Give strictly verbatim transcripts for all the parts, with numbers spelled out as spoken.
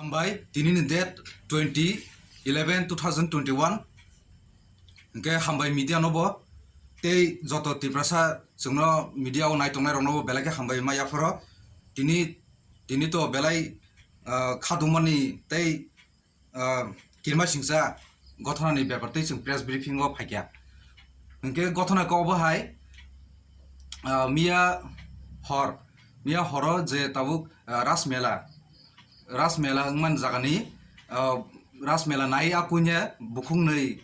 Hambai, tini ni date twenty eleven two thousand twenty one. Hingke hambai media no bo, tei joto Tiprasa chwngno media o naitongnai rokno bo belai khe hambai ma yapharo. Tini, tini to belai, ah, khadumani tei, ah, kirma singsa gothonani bepar tei chwng press briefing o phaikha. Hingke gothona kok bo hai, ah, miya hor, miya horo je tabuk, ah, Ras Mela, Ras Mela wngmani jagani, ah, Ras Mela nai a kunya bukhungnwi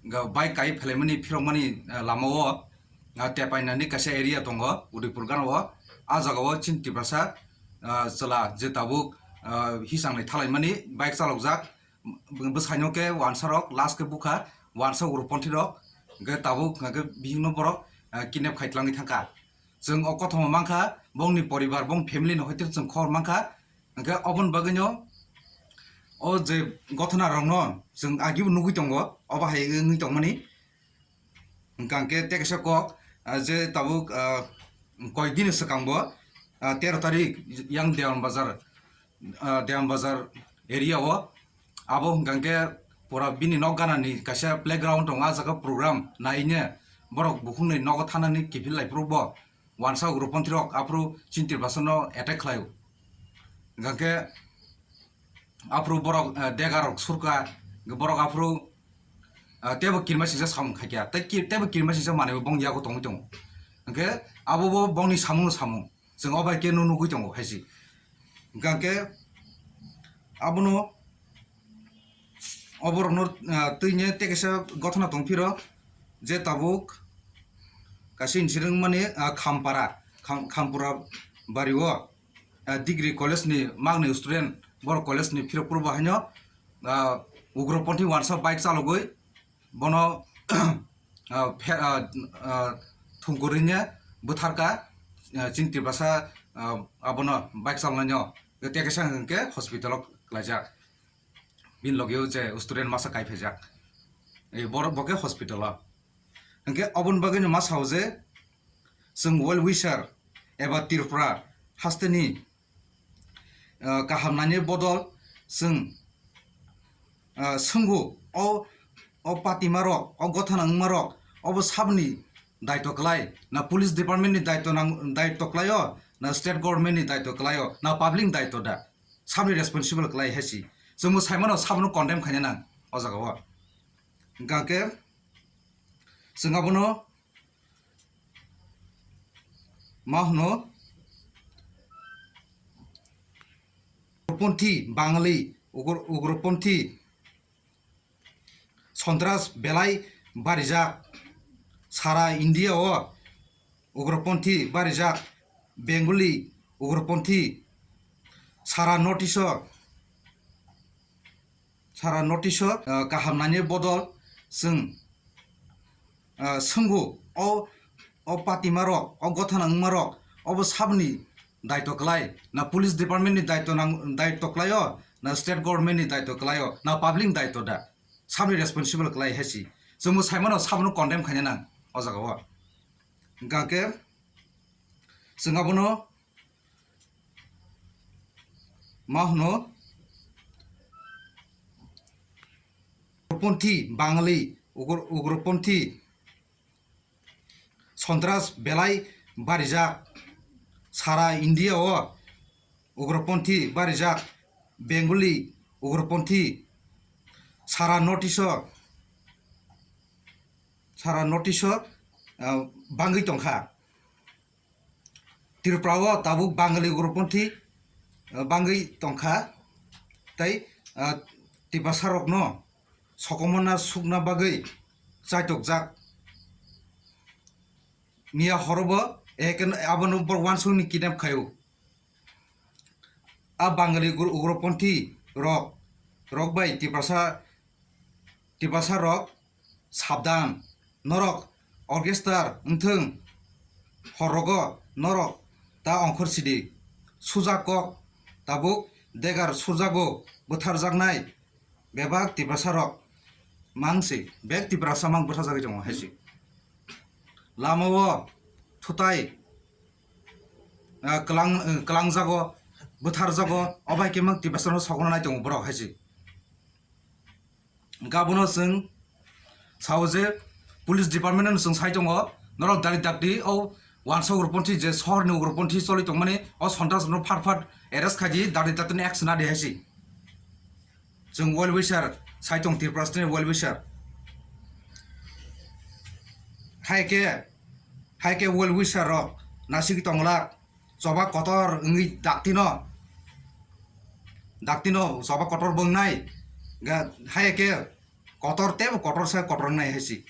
ga bike kai phelaimani phirokmani, ah, lama o, ah, tepainani kaisa area tongo Udaipur gana o. A jaga o chini Tiprasa, ah, chwla je tabuk, ah, hisang nai thalaimani bike chalokjak, bwsaino khe wansa rok last khe bukha wansa ugroponthi rok, hingke tabuk hingke bihikno borok, ah, kidnap khai tlangwi thangkha. Chwng o kothoma mankha, bongni poribar, bong family no hoite chwng khobor mankha. Hingke oboni bagwino o je gothona rokno chwng agibo nugwi tongo, obo hai wngwi tongmani. Hingke tei kaisa kok, ah, je tabuk, ah, koik bini swkango, ah, tero tarik yang Dewan Bazar, ah, Dewan Bazar area o, abo hingke pura bini nok gana ni kaisa playground tongo, ah jaga program naine borok bukhungnwi nogo thanani kiphil lai phuru bo wansa ugroponthi rok aphuru chini Tiprasa no attack khlaio. Hingke aphuru borok, eh, dega rok surka, borok aphuru, eh, tebo kirma singsa samung khaikha, tei ki-, tebo kirma singsa manwi bong yago tongwi tongo. Hingke abo bo bongni samung no samung, chwng o bai khe no nugwi tongo haisi. Hingke abono, oborokno, ah, twini tei kaisa gothona tongphiro, je tabuk kaisa incident wngmani, ah, Khampara, Kham-, Khampura bario, ah, degree college ni magni student, borok college ni phirok phuru bo haino, ah, ugroponthi wansa bike chalogwi bono, ah, phe-, ah, ah, thungkurine bwtharka, ah, chini Tiprasa, ah, abono bike chalnaino tei kaisa hwnkhe hospital o klaijak. Bini loge o je student masa kai phaijak, e, borok bo khe hospital o. Hingke oboni bagwino ma sao je, chwng well wisher eba Tripura hasteni, ah, kaham naini bodol chwng, ah, swngo o, o patima rok, o gothana wngma rok, obo saboni daito kwlai, na police department ni daito nang-, daito kwlai o, na state government ni daito kwlai o, na public ni daito da? Sabni responsible kwlai hai si. Chwngbo saimano sabono condemn khaina nang o jaga o. Hingkha khe chwng abono ma hwno ugroponthi Bangali, ugro-, ugroponthi Sontras belai barijak, sara India o ugroponthi barijak, Bengali ugroponthi sara North East o, sara North East o, ah, kaham naini bodol chwng, ah, swngo o, o patima rok, o gothana wngma rok, obo saboni daito kwlai, na police department ni daito nang-, daito kwlai o, na state government ni daito kwlai o, na public ni daito da? Saboni responsible kwlai hai si. Chwngbo saimano sabono condemn khaina nang o jaga o. Hingkha khe chwng abono ma hwno ugroponthi Bangali, ugro-, ugroponthi Sontras belai barijak, sara India o ugroponthi barijak, Bengali ugroponthi sara North East o, sara North East o, ah, bangwi tongkha. Tripura o tabuk Bangali ugroponthi, ah, bangwi tongkha, tei, ah, Tiprasa rokno sokomorna sukna bagwi chaitokjak. Miya horobo, eh, abono borok uansukni kidnap khaio. A Bangali ugro-, ugroponthi rok, rok bai Tiprasa, Tiprasa rok sabdan, norok orchestra wngthwng, hor rogo norok ta ongkhor sidi, sujak kok tabuk degar surjago bwtharjaknai. Bebak Tiprasa rok mang se, bek Tiprasa mang bwthajagwi tongo hai se. Lama o thutai, ah, kwlang, ah, kwlangjago, bwtharjago, obo hai khe mang Tiprasano sokna nai tongo borok hai se. Gabono chwng sao je police department no chwng sai tongo, norok dali dakti o wansa ugroponthi je sohor ni ugroponthi choli tongmani o sontras no phat phat arrest khaidi, dali dakti ni action adi hai se. Chwng well wisher sai tong Tripura state ni well wisher. Hai khe, hai khe well wisher rok nasigi tonglak. Choba kotor wngwi daktino, daktino choba kotor bo wngnai, ga-, hai khe kotor teibo kotor sa kotor wngnai hai si.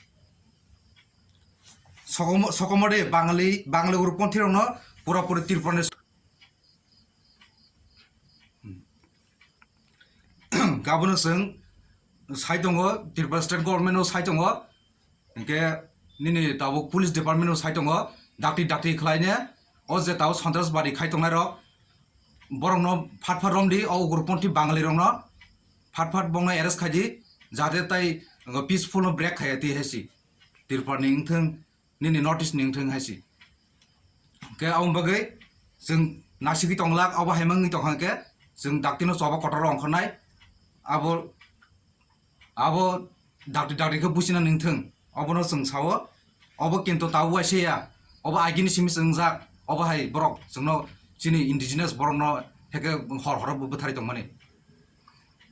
Sokomo-, sokomode Bangali, Bangali ugroponthi rokno pura puri Tripura ni gabono chwng sai tongo, Tripura state government o sai tongo, Hinkhe nini tabuk police department bo sai tongo, dakti dakti khlaine, o je tabuk Santrasbadi khai tongnai rok, borokno phat phat romdi, o ugroponthi Bangali rokno phat phat bongno arrest khaidi, jate tai peaceful no break khaiya twi hai si, Tripura ni wngthung, nini North East ni wngthung hai si. Hinkhe aboni bagwi chwng nasigwi tonglak, abo hai mangwi tongkha hinkhe chwng daktino choba kotor ongkhornai, abo Abo dakti dakti khe buchina ningthung, obono chwng sao, obo kintu tabuk waisa ya, obo agini simi chwngjak, obo hai borok chwngno chini indigenous borokno heke hor horo bwtharwi tongmani.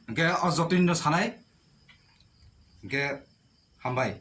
Hinkhe o jotoino sanai, hinkhe hambai.